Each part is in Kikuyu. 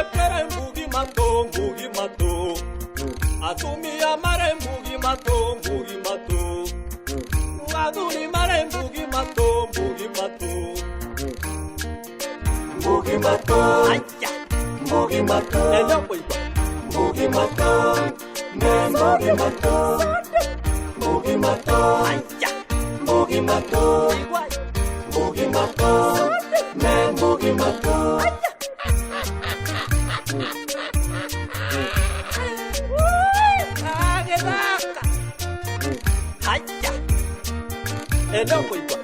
Ekere mbugi matũ, mbugi matũ. Atumia mare mbugi matũ, mbugi matũ. Athuri mare mbugi matũ, mbugi matũ. Mbugi matũ. Aya. Mbugi matũ. Eno kũigua. Mbugi matũ. Ne mbugi matũ. Mbugi matũ. Aya. Mbugi matũ. Igua. Mbugi matũ. Ne mbugi matũ. Agĩthaka. Haya. Eno kũigua.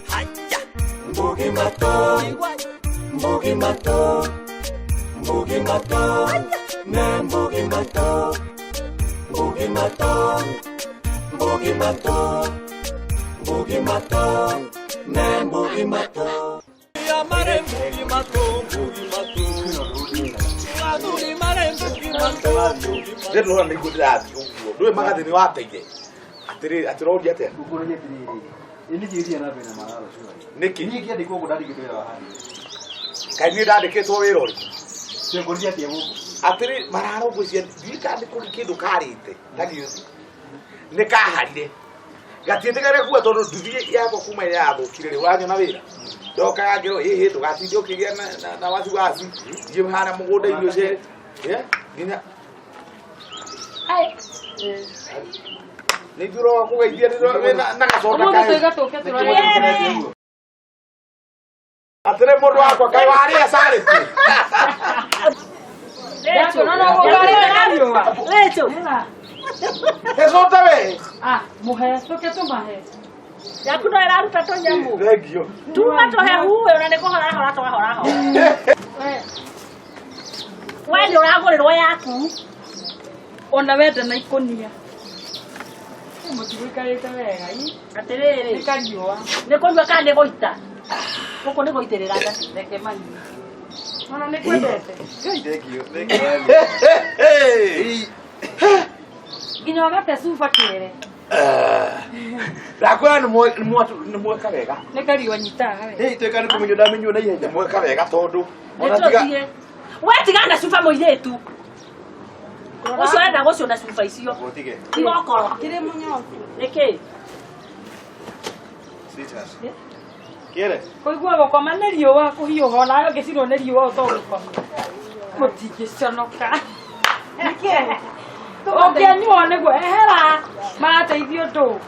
Haya. Mbugi matũ. Igua. Mbugi matũ. Mbugi matũ. Ne mbugi matũ. Mbugi matũ. Mbugi matũ. Mbugi matũ. Ne mbugi matũ. Ya mare mbugi matũ, mbugi matũ. Athuri mare mbugi matũ, mbugi matũ. Ndĩrona nĩguo ndĩrathiĩ ũguo ndũĩ magathĩ nĩ wateire atĩrĩrĩ atĩroria atĩa Ngũkũrĩria atĩrĩrĩ, ĩ nĩkĩ gĩthiaga na mbere na mararo surely? Nĩkĩ? Niĩ ngĩandĩkwo gũkũ ndandĩkĩtwo wĩra wa handũ. Kaĩ niĩ ndandĩkĩtwo wĩra ũrĩkũ? Ciongoririe atĩa gũkũ? Atĩrĩ mararo ngwĩciria ndiũĩ kana nĩ kũrĩ kĩndũ karĩte ta gĩũthi nĩ kaharire gatiĩtĩkagĩra kuga tondũ nduthi yakwa kuma ĩrĩa yathũkire rĩ ũranyona wĩra ndokaga ngĩrwo ĩhĩ ndũgatinde ũkĩgĩa na wasiwasi thiĩ harĩa mũgũnda-inĩ ũcere Yeah, nginya nĩ ithuĩ ũroka kũgeithia na gacoda Ũmũthĩ kaĩ tũiga tũke tũrore. Atĩrĩ mũndũ wakwa kaĩ warĩa carĩti. Rachel. Gĩcote we. Ah, muhe, tũke tũmahe. Yaku no ĩraruta tũnyamũ. Thengio. Tuma tũhehu we ona nĩ kũhorahora twahorahora. We nĩ ũragũrĩrwo yaku. Ona wenda na ikũnia. Mũtigũikarĩte wega, ii. Atĩrĩrĩ. Nĩ kariũa. Nĩ kũnyua kana nĩ gũita? Gũkũ nĩ gũitĩrĩra nda. Reke manyue. Ona nĩ kwendete. Ngai thengio, thengio. Nginya ũgate cuba kĩere. Ndakwĩra nĩ mweka wega. Nĩ kariũa nyitaga we. Hey, tuĩka nĩ kũmenywo ndamenywo na ihenya. Nĩ mweka wega tondũ ona tiga Nĩtũthiĩ. We tigana na cuba mũirĩtu. Ũcio ũrenda gũcũna cuba icio. Gũtige. Tiga ũkoro. Kĩrĩ mũnyotu. Nĩkĩ? Sweetheart. Kĩere. Kũigua gũkoma nĩ riũa kũhiũha onawe ũngĩcinwo nĩ riũa ũtogũkoma. Mũtingĩconoka. Nĩkĩ? Ũngĩanyuo nĩguo ehera marateithia ũndũ.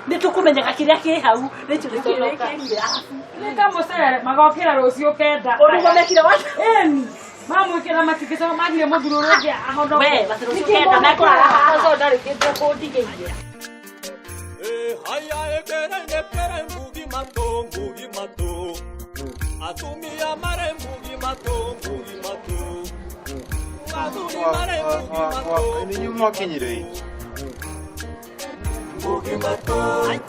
Nĩ tũkũmenyaga kĩrĩa kĩ hau. Rachel nĩkĩ wĩkĩrire arabu. Nĩ kamũcere magokĩra rũciũ kenda. Ũrugwo mekire wa Ĩni. Mamwĩkĩra matingĩcoka magire mũthuri ũrĩa ũngĩ ahonoke. We, basi rũciũ kenda mekũrara haha. Ũcio ndarĩkĩtie kũndigĩria. Eh, haya ekere nekere mbugi matũ, mbugi matũ. Atumia mare mbugi matũ, mbugi matũ. Athuri mare mbugi matũ. Nĩ inyuĩ mwakinyire ĩ? Mbugi matũ. Aya.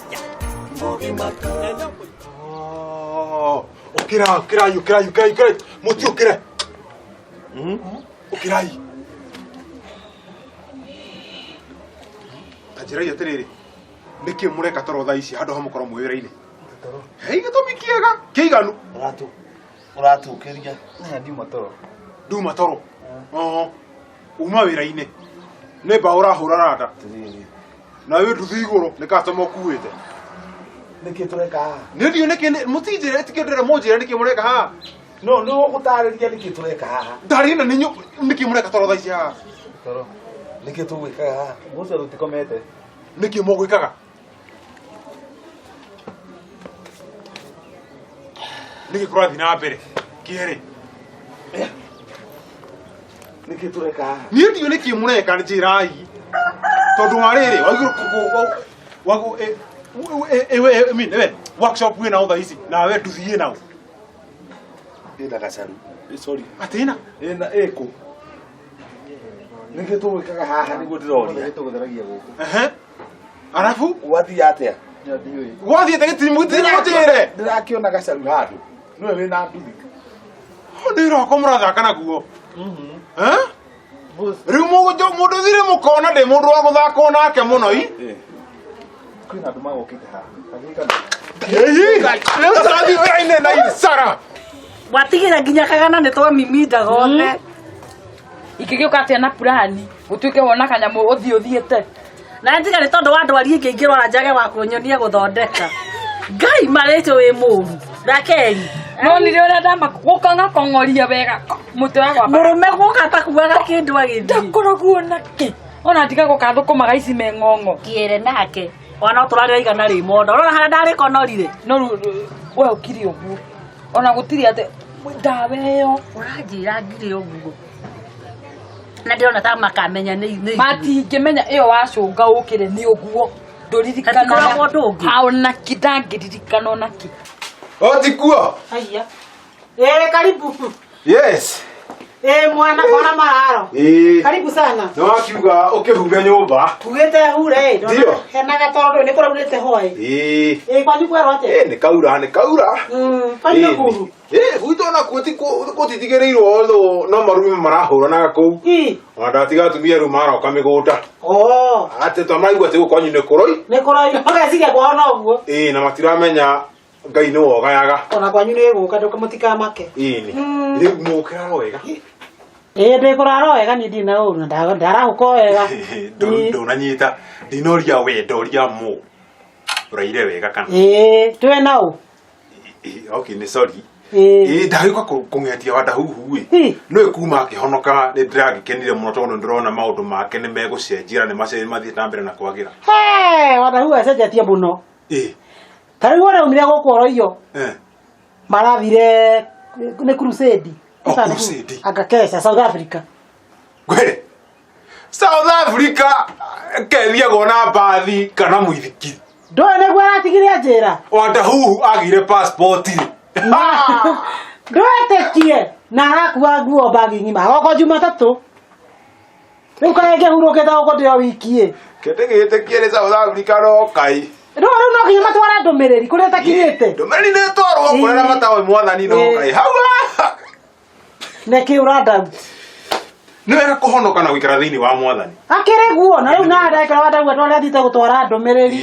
Mbugi matũ. Eno kũigua. Oh, ũkĩra ũkĩrai ũkĩrai ũkĩrai ũkĩrai mũti ũkĩre ũkĩrai ta njĩrai atĩrĩrĩ nĩkĩ mũreka toro thaa ici handũ ha mũkorwo mwĩ wĩra-inĩ hei gĩtũmi kĩega kĩiganu Ũratũ ũratũkĩria. Na ndiuma toro. nduma toro oho uma wĩra-inĩ nĩ mbaũ ũrahũra randa Atĩrĩrĩ. na wĩ nduthi igũrũ nĩ customer ũkuĩte Nĩkĩ tũreka haha? nĩ ndiũ nĩkĩ mũtinjĩre tikĩndĩre mũnjĩre nĩkĩ mũreka haha No nĩ ũgũtarĩria nĩkĩ tũreka haha. ndarĩ na nĩ nĩkĩ mũreka toro thaa ici haha Toro. Nĩkĩ tũgwĩkaga haha? Mũcio tũtikomete. nĩkĩ mũgwĩkaga nĩkĩ kũrathiĩ na mbere kĩerĩ Nĩkĩ tũreka haha? niĩ ndiũ nĩkĩ mũreka njĩrai tondũ wa rĩrĩ waigũrũ workshop wĩ nao thaa ici nawe nduthi nao Ĩna gacaru. Eh, Sorry. atĩna Ĩna ĩkũ. Nĩkĩ tũgwĩkaga haha nĩguo ndĩroria. Tũgũtheragia gũkũ. ehe arabu Gwathiĩ atĩa? Nya ndiũĩ. gwathiĩte gĩtimũtĩre Ndĩrakĩona gacaru handũ. Nĩwe wĩna nduthi. nĩ roko mũrathaka naguo Eh? Rĩu mũndũ thire mũkona ndĩ mũndũ wa gũthakwo nake mũno i Kwĩna andũ magokĩte haha. Karirikana. Rĩu tũrathiĩ wĩra-inĩ na icara. Watigĩra nginya kagana nĩ twamiminda gothe. Ingĩgĩũka atĩa na purani gũtuĩke wona kanyamũ ũthiĩ ũthiĩte. Na njiga nĩ tondũ wa ndwari ĩngĩ ingĩrwara njage wa kũnyonia gũthondeka. Ngai marĩtũ wĩ mũru. Rakeri. Nonire ũrĩa ndama gũkang'akong'oria wega mũtwe wakwa. Mũrũme gũka takuaga kĩndũ agĩthiĩ. Ndakoragwo na kĩ. Ona ndiga gũka thũkũmaga ici me ng'ong'o. Kĩere nake. Ona tũrarĩ igana rĩmwe. Ũrona harĩa ndarĩkonorire. No rĩu we ũkire ũguo. Ona gũtirĩ atĩ ndawa ĩyo. Ũranjĩra ngire ũguo. Na ndĩrona ta makamenya nĩ nĩ. Matingĩmenya ĩyo wacũnga ũkĩre nĩ ũguo. Ndũririkanaga. Hatikoragwo ũndũ ũngĩ. Ona kĩ ndangĩririkana ona kĩ. O tikuo. Haya. Eh, karibu. Yes. Eh, mwana mwana mararo. Ĩĩ. Karibu sana. Nĩ wakiuga ũkĩhure nyũmba. Tugite hure. Ndio. Hena gatoro ndå nä kå raurä hwaä. Ĩĩ. Ä kwanyu kwerwo atä Ĩ nĩ kaura nĩ kaura. Kwanyu nä kuru. Ĩ gwitũ onakuo ti gũtitigĩrĩirwo thũ no marumi marahũranaga kũu. Ĩ. Ona ndatiga atumia rĩu maroka mĩgũnda. Oh. Atĩ to maraigua atĩ gũkũ kwanyu nĩ kũroi. Nä kå roi. Mageciria kwao noguo. Ĩ na matiramenya Ngai nĩ wogayaga. Ona kwanyu nä gå ka ndå må tikamake. Ĩni. Rĩu mũkĩrara wega. Ä ndä kå rara wega niä ndirä na å ru na ndarahå ka wega. Ndũnanyita ndinoria we ndoria mũ ũraire wega kana Ä twä na å. Okay nĩ sorry. Ä. Ĩ ndagĩũka kũng'etia Wandahuhu ĩ Ĩ. nĩ kuma akĩhonoka nĩ ndĩragĩkenire mũno tondũ ndĩrona maũndũ make nĩ megũcenjia na nĩ mathiĩte na mbere na kwagĩra. He, Wandahuhu acenjetie må no. Ĩ. Ta rä u araumire gå kå oroiyo. Eh. Marathire nä crusade. Oh, crusade. Anga Kesha, South Africa. Ngwĩre South Africa kethiagwo na mbathi kana mũithikiri. Ndũĩ nĩguo aratigire anjĩra. Wandahuhu agire passport rĩ. Ndwetĩkie na arakua nguo mbagi ng'ima goko Jumatatũ. Rĩu kaĩ ngĩhurũkĩte gũkũ ndĩ o wiki ĩ. Kĩndĩ gĩtĩkie nĩ South Africa no kai. Rĩu rĩu no nginya matware ndũmĩrĩri kũrĩa ĩtakinyĩte. Ndũmĩrĩri nĩ ĩtwarwo kũrĩa na mataoĩ mwathani no Ĩ. kai. Hau Nĩkĩ ũrandau? nĩ wega kũhonoka na gũikara thĩinĩ wa mwathani. Akĩrĩ guo na rĩu na ndekera Wandau atware athiĩte gũtwara ndũmĩrĩri.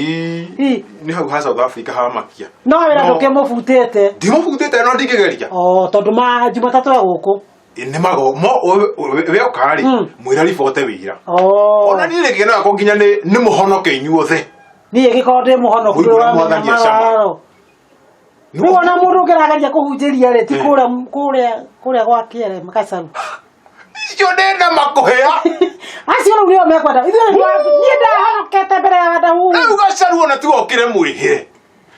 Ĩ. Nĩ hau ha South Africa hamakia. No wĩra No. ndũkĩmũbutĩte. Ndimũbutĩte no ndingĩgeria. O tondũ ma Jumatatũ e gũkũ. Ĩ, nĩ mago mo we oka rĩ mwĩra ribote wĩra. O. Ona niĩ rĩngĩ no yakwa nginya nĩ nĩ mũhonoke inyuothe. Niĩ gĩkorwo ndĩ mũhonoku Mũigue ndũramenya mwathani acama. mararo. Rĩu ona mũndũ ũngĩrageria kũhunjĩria rĩ ti kũrĩa kũrĩa kũrĩa gwa kĩere Makacaru. Icio ndĩ na makũhĩa. Acio rĩu nĩo mekwenda. Ithuĩ niĩ ndahonokete mbere ya Wandahuhu. Rĩu Gacaru ona tiga ũkĩre mwĩhĩre.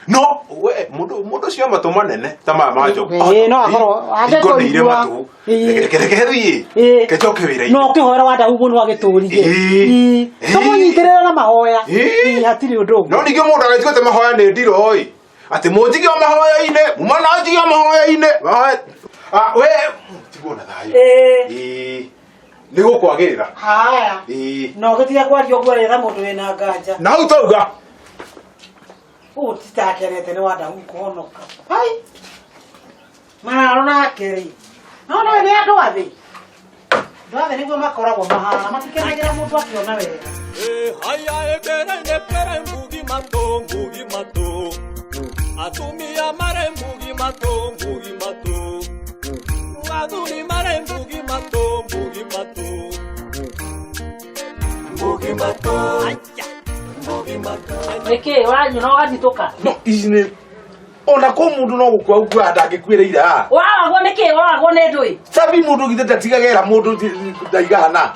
No we mũndũ mũndũ ũcio matũ manene ta maya ma njogu. Ĩ, no akorwo Hingo nĩ irĩ angĩkũigua. matũ. Ĩ. Reke reke thiĩ. Ĩ. Reke njoke wĩra-inĩ. No ũkĩhoera Wandahuhu mũno agĩtũrie. Ĩ. Ĩ. Tũmũnyitĩrĩre na mahoya. Ĩ. Ĩ, hatirĩ ũndũ ũngĩ. No ningĩ mũndũ agĩtua atĩ mahoya nĩ ndiro ĩ. Atĩ mũnjige o mahoya-inĩ, muma na njige o mahoya-inĩ. Mahoya. Ah, we tigwo na thayũ. Ĩ. Ĩ. Nĩ gũkwagĩrĩra. Haya. Ĩ. Na ũgĩtige kwaria ũguo rĩra mũndũ wĩna nganja. Na hau tauga. Ũũ titakenete nĩ Wandahuhu kũhonoka. Hai. Mararo nake rĩ. No no nĩ andũ a thĩ. Andũ a thĩ nĩguo makoragwo mahana matikenagĩra mũndũ akĩona wega. Haya ekere nekere mbugi mato mbugi mato atumia mare mbugi mato mbugi mato athuri mare mbugi mato mbugi mato mbugi mato mbugi mato Nĩkĩ ũranyua na ũgathitũka? No ici nĩ ona kũ mũndũ no gũkua ũkuaga ndangĩkuĩra ira. Ũraragwo nĩkĩ? Ũraragwo nĩ ndũĩ? Cabi mũndũ githĩ ndatigagĩra mũndũ ndaigana.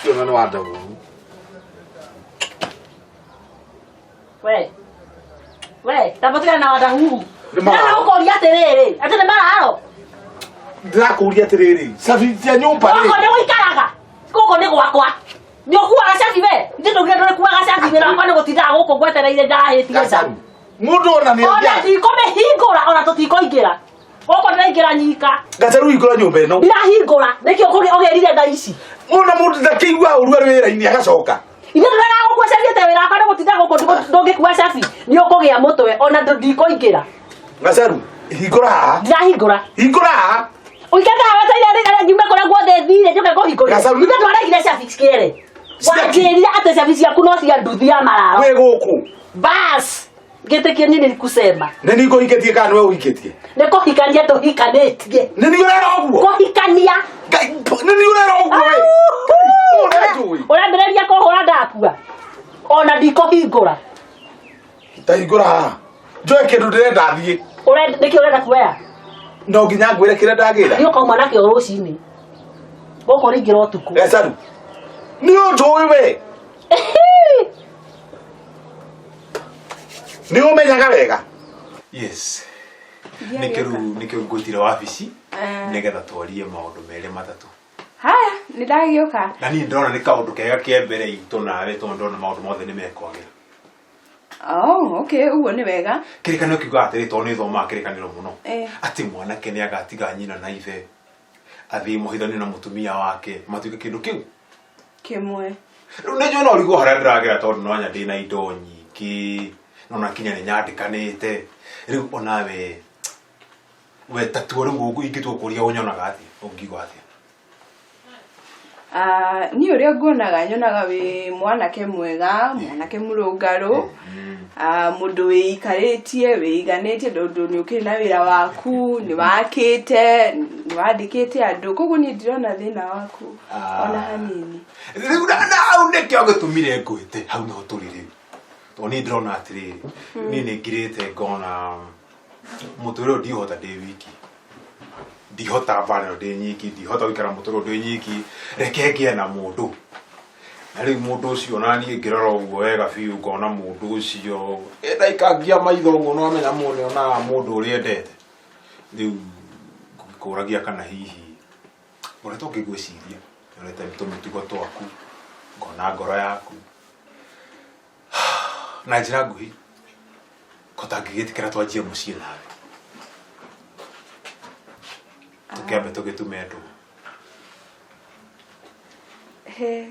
Ũcio nĩ Wandahuhu. We. We, ta mũtigane na Wandahuhu. Nĩ mararo. Ndĩrenda gũkũria atĩrĩrĩ, atĩ nĩ mararo. Ndĩrakũria atĩrĩrĩ, cabi cia nyũmba rĩ. Gũkũ nĩ gũikaraga. Gũkũ nĩ gwakwa. Nĩ ũkuaga cabi we? Ithuĩ tũngĩenda ndũrĩkuaga cabi wĩra wakwa nĩ gũtindaga gũkũ ngwetereire ndahĩtie nda. Gacaru. Mũndũ ona nĩ Ona athiaga. ndikũmĩhingũra ona tũtikũingĩra. Gũkũ ndĩraingĩra nyika. Gacaru hingũra nyũmba ĩno. Ndirahingũra. Nĩkĩ ũgĩrire thaa ici? Mũna mũndũ ndakĩigua ũru arĩ wĩra-inĩ agacoka. Ithuĩ tũregaga gũkua cabi atĩ wĩra wakwa nĩ gũtinda gũkũ ndũngĩkua cabi. Nĩ ũkũgĩa mũtwe ona ndikũingĩra. Gacaru, hingũra haha. Ndirahingũra. Hingũra haha. Ũikate haha wetereire nyume kũrĩa guothe thire njoke ngũhingũrĩre. Gacaru, Ithuĩ twaregire cabi kĩere. Wanjĩrire atĩ cabi ciaku no cia nduthi ya mararo. Wĩ gũkũ. Bas. Ngĩtĩkie niĩ nĩ kusema. Nĩ niĩ ngũhikĩtie kana nĩwe ũhikĩtie? Nĩ kũhikania tũhikanĩtie. Nĩ niĩ ũrera ũguo? Kũhikania. Ngai, nĩ niĩ ũrera ũguo we? Ũrenjũĩ? Ũrambĩrĩria kũhũra ndakua. Ona ndikũhingũra. Ta hingũra haha. Njoe kĩndũ ndĩrenda thiĩ. Ũrenda nĩkĩ ũrenda kuoya? No nginya ngwĩre kĩrĩa ndagĩra. Thiĩ ũkauma nakĩo rũcinĩ. Gũkũ ũrĩingĩra ũtukũ. Ecaru. Nĩ ũnjũĩ we. Nĩ ũmenyaga wega. Yes. Nĩkĩo rĩu nĩkĩo ngwĩtire wabici nĩgetha twarie maũndũ merĩ matatũ. Haya, nĩ ndagĩũka. Na niĩ ndĩrona nĩ kaũndũ kega kĩa mbere itũ nawe tondũ ndĩrona maũndũ mothe nĩ mekwagĩra. Oh, okay, ũguo nĩ wega. Kĩrĩkanĩro kiugaga atĩrĩ tondũ nĩ thomaga kĩrĩkanĩro mũno. Atĩ mwanake nĩ agatiga nyina na ithe athiĩ mohithanio na mũtumia wake matuĩke kĩndũ kĩu Kĩmwe. Rĩu nĩ njũĩ no ũrigwo harĩa ndĩragera tondũ no nya ndĩna indo nyingĩ nona kinya nĩ nyandĩkanĩte rĩu onawe we tatua rĩu ingĩtua kũria ũnyonaga atĩa ũngiuga atĩa? Niĩ ũrĩa nguonaga nyonaga wĩ mwanake mwega, mwanake mũrũngarũ, mũndũ wĩikarĩtie, wĩiganĩtie tondũ nĩ ũkĩrĩ na wĩra waku, nĩ wakĩte, nĩ wandĩkĩte andũ, koguo niĩ ndirona thĩna waku ona hanini. Rĩu na hau nĩkĩo gĩtũmire ngwĩte hau nĩho tũrĩ rĩu tondũ niĩ ndĩrona atĩrĩrĩ niĩ nĩ ngirĩte ngona mũtũrĩre ũyũ ndihota ndĩ wiki ndihota mbara ĩno ndĩ nyiki ndihota gũikara mũtũrĩre ũyũ ndĩ nyiki reke ngĩe na mũndũ na rĩu mũndũ ũcio ona niĩ ngĩrora ũguo wega biũ ngona mũndũ ũcio ndaikangia maitho ũguo no amenya mũndũ nĩonaga mũndũ ũrĩa endete rĩu ngũgĩkũragia kana hihi ũrĩa ngĩgwĩciria ũrete tũmĩtugo twaku ngona ngoro yaku na njĩra nguhĩ kota ngĩgĩtĩkĩra twanjie mũciĩ nawe tũkĩambe tũgĩtume ndũgũ. He.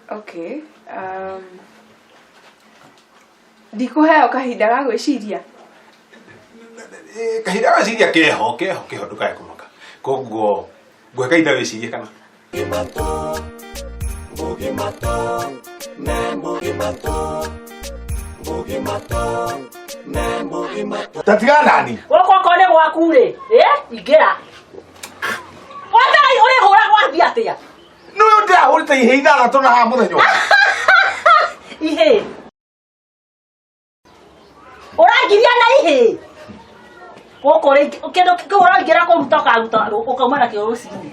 Okay. Ndikũheo kahinda ga gwĩciria. Kahinda ga gwĩciria keho keho keho ndũkae kũmaka koguo ngũhe kahinda wĩcirie kana Tatigana nani? Gũkũ okorwo nĩ gwaku rĩ, ingĩra. Watai ũrĩhũra gwathiĩ atĩa? Nĩ ũyũ ndĩrahũrĩte ihĩ ithathatũ na haha mũthenya ũyũ. Ihĩ. Ũrangiria na ihĩ. Gũkũ rĩ, kĩndũ kĩu ũraingĩra kũruta ũkaruta ũkauma nakĩo rũcinĩ.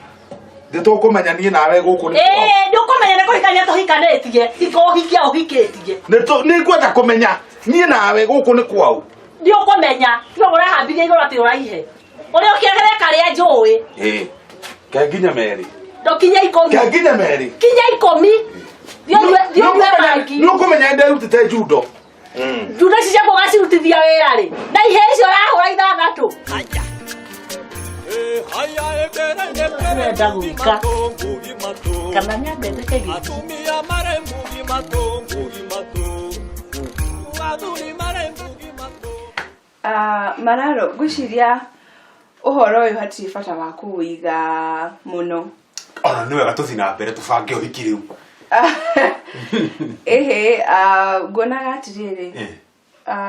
Nĩ tũkũmenya niĩ nawe gũkũ nĩ kwao. Nĩ ũkũmenya nĩ kũhikania tũhikanĩtie, ti kũhikia ũhikĩtie. Nĩ ngwenda kũmenya niĩ nawe gũkũ nĩ kwao. Nĩ ũkũmenya, tiga ũrahambirie igũrũ atĩ ũraihe. Ũrĩa ũkĩagere karĩa njũĩ. Ke nginya merĩ. Ndũkinye ikũmi. Ke nginya merĩ. Kinya ikũmi. Thiĩ ũnyue bangi. Nĩ ũkũmenya nderutĩte judo. Judo ici ciaku ũgacirutithia wĩra rĩ. Na ihĩ icio ũrahũra ithathatũ. Ndĩrenda gwĩka. Kana nĩambete kĩgĩri. Mararo, ngwĩciria ũhoro ũyũ hatirĩ bata wa kũũiga mũno. Ona nĩ wega tũthiĩ na mbere tũbange ũhiki rĩu. Ĩhĩ, nguonaga atĩrĩrĩ,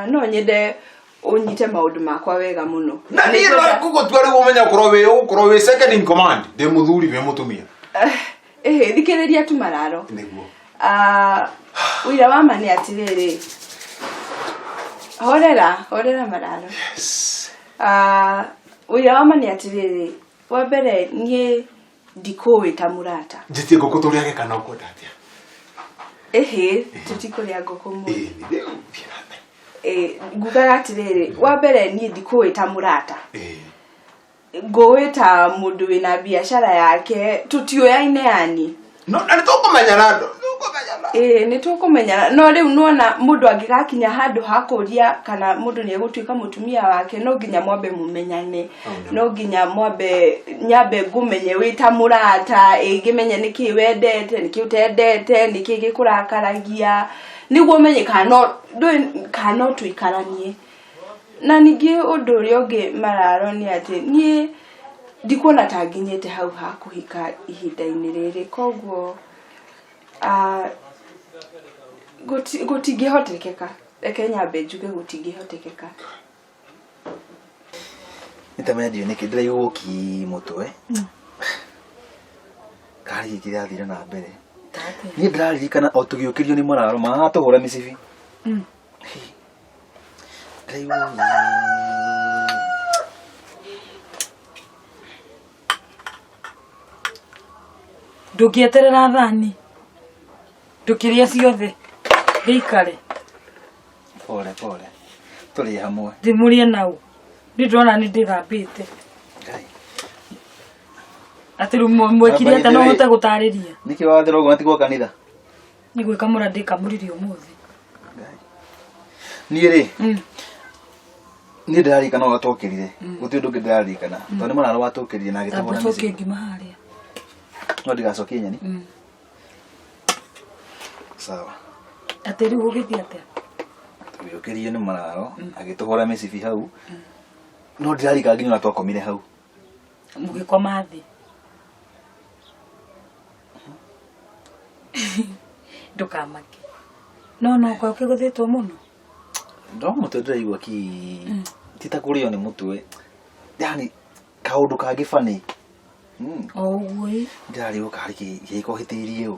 no nyende ũnyite maũndũ makwa wega mũno. Na niĩ ngũgũtua rĩu ũmenye ũgũkorwo wĩ second in command, ndĩ mũthuri wĩ mũtumia. Ĩhĩ, thikĩrĩria tu Mararo. Nĩguo. Ũira wa ma nĩ atĩrĩrĩ, horera, horera Mararo. Yes. Ũira wa ma nĩ atĩrĩrĩ, wa mbere niĩ ndikũĩ ta mũrata. Njĩtie ngũkũ tũrĩage kana ũkwenda atĩa? Ĩhĩ, tũtikũrĩa ngũkũ mũno. Ngugaga atĩrĩrĩ, wa mbere niĩ ndikũĩ ta mũrata. Ngũĩ ta mũndũ wĩna biacara yake, tũtiũyaine yani. No, na nĩtũkũmenyana. Nĩ tũkũmenyana. No rĩu nĩwona mũndũ angĩgakinya handũ ha kũria kana mũndũ nĩ egũtuĩka mũtumia wake, no nginya mwambe mũmenyane. No nginya mwambe nyambe ngũmenye wĩ ta mũrata, ngĩmenye nĩkĩĩ wendete, nĩkĩĩ ũtendete, nĩkĩĩ gĩkũrakaragia, nĩguo ũmenye kana no tũikaranie. Na ningĩ ũndũ ũrĩa ũngĩ Mararo nĩ atĩ niĩ ndikuona ta nginyĩte hau ha kũhika ihinda-inĩ rĩrĩ, koguo Gũtingĩhotekeka. Reke nyambe njuge gũtingĩhotekeka. Nitamenya ndiũ nĩkĩ ndĩraigua ki mũtwe. Karĩ gĩkĩ kĩrathire na mbere. Niĩ ndĩraririkana o tũgĩũkĩrio nĩ mararo maratũhũra mĩcibi. Ndĩraigua Ndũngĩeterera thani. Ndũkĩrĩa ciothe. Ndĩikare. Pole pole. Tũrĩe hamwe. Ndĩmũrĩe nau. Nĩ ndĩrona nĩ ndĩthambĩte. Atĩ rĩu mwekire atĩa no ũhote gũtarĩria? Nĩkĩ wathera ũguo na ti gwa kanitha? Nĩ gwĩkamũra ndĩkamũrire ũmũthĩ. Niĩ rĩ, niĩ ndĩraririkana ũrĩa twokĩrire. Gũtirĩ ũndũ ũngĩ ndĩraririkana. Tondũ nĩ mararo watũkĩrire na Tamba agĩtũhũra ũcokie mĩcibi. ngima harĩa. No ndigacokie nyeni. Sawa. Atĩ rĩu ũgĩthiĩ atĩa? Tũgĩũkĩrio nĩ mararo, agĩtũhũra mĩcibi hau. No ndĩraririkana nginya ũrĩa twakomire hau. Mũgĩkoma thĩ. Ndũkamake. No no kwa ũkĩgũthĩtwo mũno. No mũtwe ndĩraigua ki ti ta kũrĩo nĩ mũtwe. Yani kaũndũ kangĩ funny. O ũguo ĩ. Ndĩrarigwo karĩ gĩko hĩtĩirie ũ.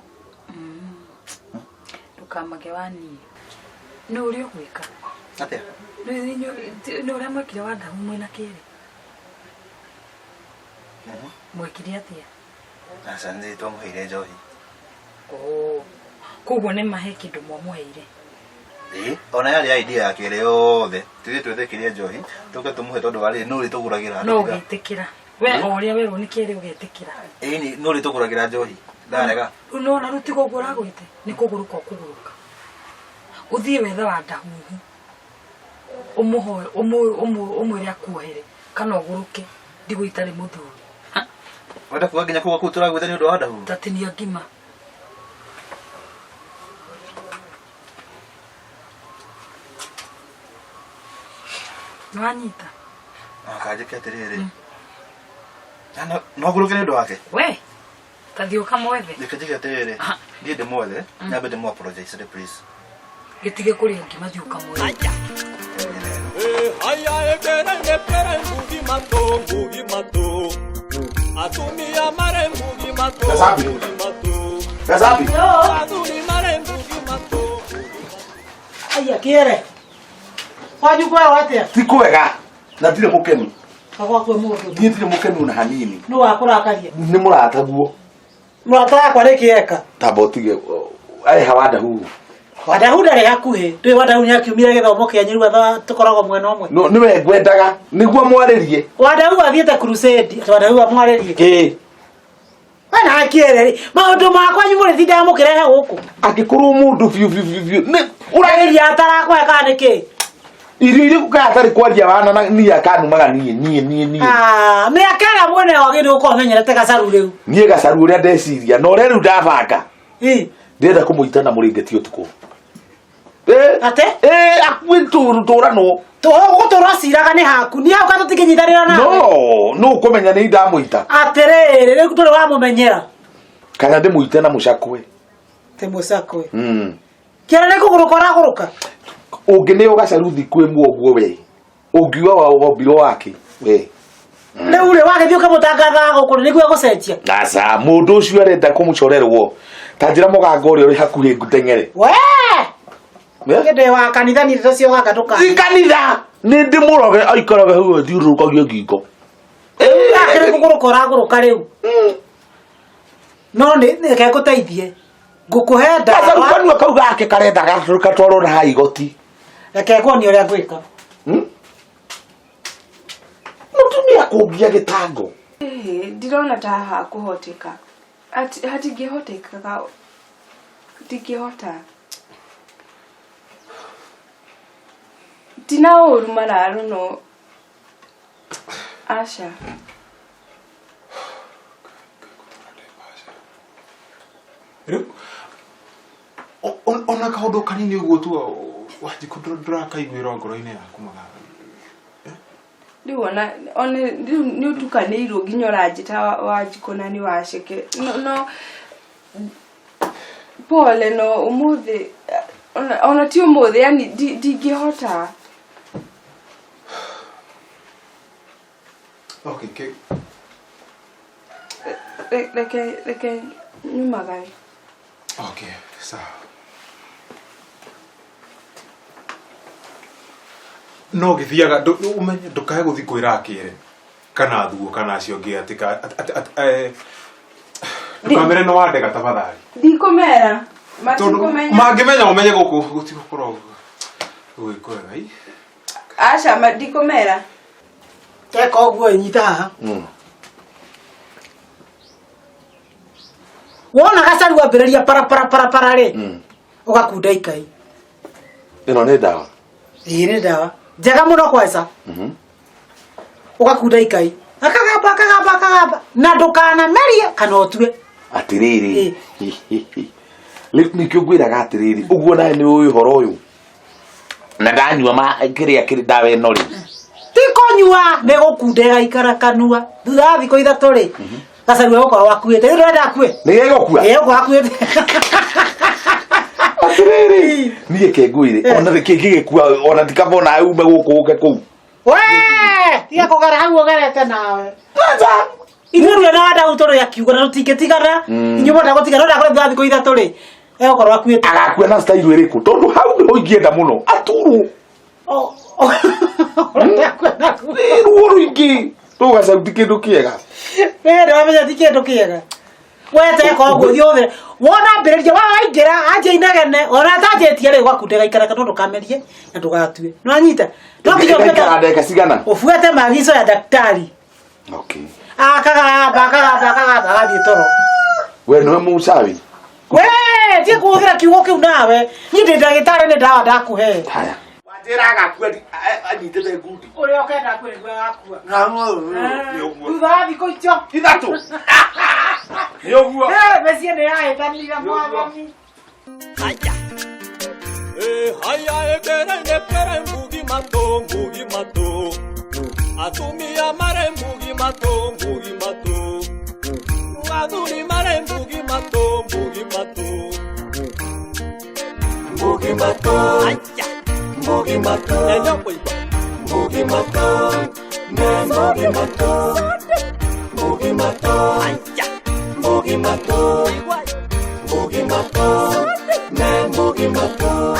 Ndũkamake waniĩ. Nĩ ũrĩa ũgwĩka. Atĩa? Nĩ ũrĩa mwekire wa ndahu mwĩna kĩrĩ. Mwekire atĩa? Aca nĩ twamũheire njohi. Oh. Koguo nĩ mahe kĩndũ mwamũheire. Ĩĩ, ona yarĩ idea yake ĩrĩa yothe. Tũthiĩ twethe kĩrĩa njohi, tũke tũmũhe tondũ wa rĩrĩ nũ ũrĩtũgũragĩra. No ũgĩtĩkĩra. We o ũrĩa werwo nĩ kĩrĩ ũgetĩkĩra. Ĩĩ, nũ ũrĩtũgũragĩra njohi. Ndarega. Rĩu nĩwona rĩu tiga ũguo ũragwĩte nĩ kũgũrũka ũkũgũrũka. Ũthiĩ wethe wa ndahuhu. Ũmũhoe ũmwĩre akuohere kana ũgũrũke ndigũ itarĩ mũthuri. Wenda kuga nginya kuga kũu tũragwĩte nĩ ũndũ wa ndahuhu? Tatinia ngima. Nĩwanyita? Kanjĩke atĩrĩrĩ. No ngũrũke nĩ ũndũ wake? We, tathiĩ ũkamwethe. Reke njĩke atĩrĩrĩ. Niĩ ndĩmwethe, nyambe ndĩmũ apologize please. Gĩtige kũrĩa ngima thiĩ ũkamwethe. Haya ekere nekere mbugi mato mbugi mato. Atumia mare mbugi mato Gasabi. mbugi mato. Gasabi. Athuri mare mbugi mato. Aya kĩere. Wanyu kwerwo atĩa? Ti kwega na ndirĩ mũkenu. Kagwa kwĩ mũndũ. Niĩ ndirĩ mũkenu na hanini. Nũ wakũrakaria? Nĩ mũrataguo. Mũrata wakwa nĩ kĩeka. Tamba ũtige arĩ hawa ndahuhu. Wadahu ndarĩ hakuhĩ. Ndũĩ Wadahu nĩakiumire gĩthomo kĩanyu rĩu tũkoragwo mwena ũmwe. No nĩwe ngwendaga nĩguo mwarĩrie. Wadahu athiĩte crusade. Atĩ Wadahu amwarĩrie. Ĩĩ. We na kĩere rĩ, maũndũ makwa inyuĩ mũrĩtindaga mũkĩrehe gũkũ. Angĩkorwo mũndũ biũ biũ biũ biũ nĩ Ũrarĩria atarakũhe kana nĩkĩ? irio irĩkũ kana atarĩ kwaria wana na niĩ akanumaga niĩ niĩ niĩ niĩ. Ah, mĩaka ĩrĩa mwene wagĩrĩirwo gũkorwo ũmenyerete gacaru rĩu. Niĩ gacaru ũrĩa ndeciria na ũrĩa rĩu ndabanga. Ĩ. Ndĩrenda kũmũita na mũrĩngĩti ũtukũ. Ate? Ĩ akuĩ tũranwo. Gũtũra ciraga nĩ haku. Niĩ hau ka tũtingĩnyitanĩra nawe. No, no ũkũmenya nĩ ndamũita. Atĩrĩrĩ, rĩu ndũrĩ wamũmenyera. Kana ndĩmũite na mũcakwe. Tĩ mũcakwe. Kĩere nĩ kũgũrũka ũragũrũka. Ũngĩneo gacaru thikũ ĩmwe ũguo we. Ũngiuga wa wombirwo wake we. Rĩu rĩ wagĩthiĩ ũkĩmũtangathaga gũkũ rĩ, nĩguo egũcenjia. Aca mũndũ ũcio arenda kũmũcorerwo. Ta njĩra mũgango ũrĩa ũrĩ hakuhĩ ngũteng'ere. We! Niĩ ndĩ wa kanitha niĩ ndeto cia ũganga ndũka. Ti kanitha nĩ ndĩmũroge aikarage hau athiũrũrũkagia ngingo. Akĩrĩ kũgũrũka ũragũrũka rĩu. No nĩ reke ngũteithie. Ngũkũhe ndawa. Gacaru kanua kau gake karenda gatwarwo na haha igoti. Reke nguonie ũrĩa ngwĩka. Mũtumia kũngia gĩtango. Ĩhĩ, ndirona ta haha kũhoteka. Hatingĩhotekaga. Ndingĩhota. Tina ũru mararo no aca. Rĩu ona kaũndũ kanini ũguo tu Wanjikũ ndũrakaiguĩra ngoro-inĩ yaku mathaa. Rĩu ona ona rĩu nĩ ũtukanĩirwo nginya ũranjĩta Wanjikũ na nĩ waceke. No no pole no ũmũthĩ Ona ti ũmũthĩ yani ndingĩhota. Okay, ke Reke nyumagare. Okay, sawa. No gĩthiaga ũmenye ndũkae gũthiĩ kwĩra akĩre kana thuo kana acio angĩ atĩ ndũkamere nĩ wandega tafadhali. Ndikũmera. Tondũ Matikũmenya. mangĩmenya ũmenye gũkũ gũtigũkorwo gwĩ kwega. Ĩ. Aca ndikũmera. Teka ũguo nyita haha. Wona gacaru ambĩrĩria para para para para rĩ, ũgakunda ikai. Ĩno nĩ ndawa. Ĩĩ nĩ ndawa njega mũno kwanza. Ũgakunda ikai akagamba akagamba akagamba na ndũkanamerie kana ũtue. Atĩrĩrĩ, rĩu nĩkĩo ngwĩraga atĩrĩrĩ, ũguo nawe nĩ ũĩ ũhoro ũyũ na ndanyua ma kĩrĩa kĩrĩ ndawa ĩno rĩ, Ti kũnyua nĩ gũkunda ĩgaikara kanua thutha wa thikũ ithatũ rĩ, gacaru egũkorwo akuĩte. Rĩu ndũrenda akue? Nĩ gegũkua. Ĩĩ, egũkorwo akuĩte. Atĩrĩrĩ, niĩ ke ngwĩre, ona kĩngĩgĩkua ona ndikaba ona ume gũkũ ũke kũu. Wee, tiga kũgera hau ũgerete nawe. Ithuĩ rũrĩa na wanda tũrĩ akiuga na tũtingĩtigana. Inyuĩ mwenda gũtigana no ndakũrĩa thutha wa thikũ ithatũ rĩ, egũkorwo akuĩte. Agakua na style ĩrĩkũ? Tondũ hau nĩho ingĩenda mũno aturwo. Ũrenda akue na ku? Nĩ ruo rũingĩ rũu gacaru ti kĩndũ kĩega. Wee ndĩramenya ti kĩndũ kĩega. Weteka ũguo thiĩ ũthire. Wona ambĩrĩria wa waingĩra anjia inegene ona atanjĩtie rĩ, ũgakunda ĩgaikara no ndũkamerie na ndũgatue. Nĩwanyita? No nginya Ĩgaikara ndagĩka cigana? ũbuate maagizo ya daktari. Okay. Akagamba akagamba akagamba agathiĩ toro. We nĩwe mũcawi. Wee, tiga kũhũthĩra kiugo kĩu nawe. Niĩ ndĩ ndagĩtarĩ nĩ ndawa ndakũhe. Haya. Wanjĩra agakua anyitĩte ngundi. Ũrĩa ũkenda akue nĩguo agakua. Nĩ ũguo. Thutha wa thikũ icio. Ithatũ. Nĩ ũguo. Eh, mĩciĩ nĩ yahĩtanire mwathani. Haya. Haya ekere nekere mbugi mato mbugi mato. Atumia mare mbugi mato mbugi mato. Athuri mare mbugi mato mbugi mato. Mbugi mato. Haya. Mbugi mato. Enyo kuigua. Mbugi mato. Ne mbugi mato. Mbugi mato. Haya. Mbugi mato. Mbugi mato. Ne mbugi mato.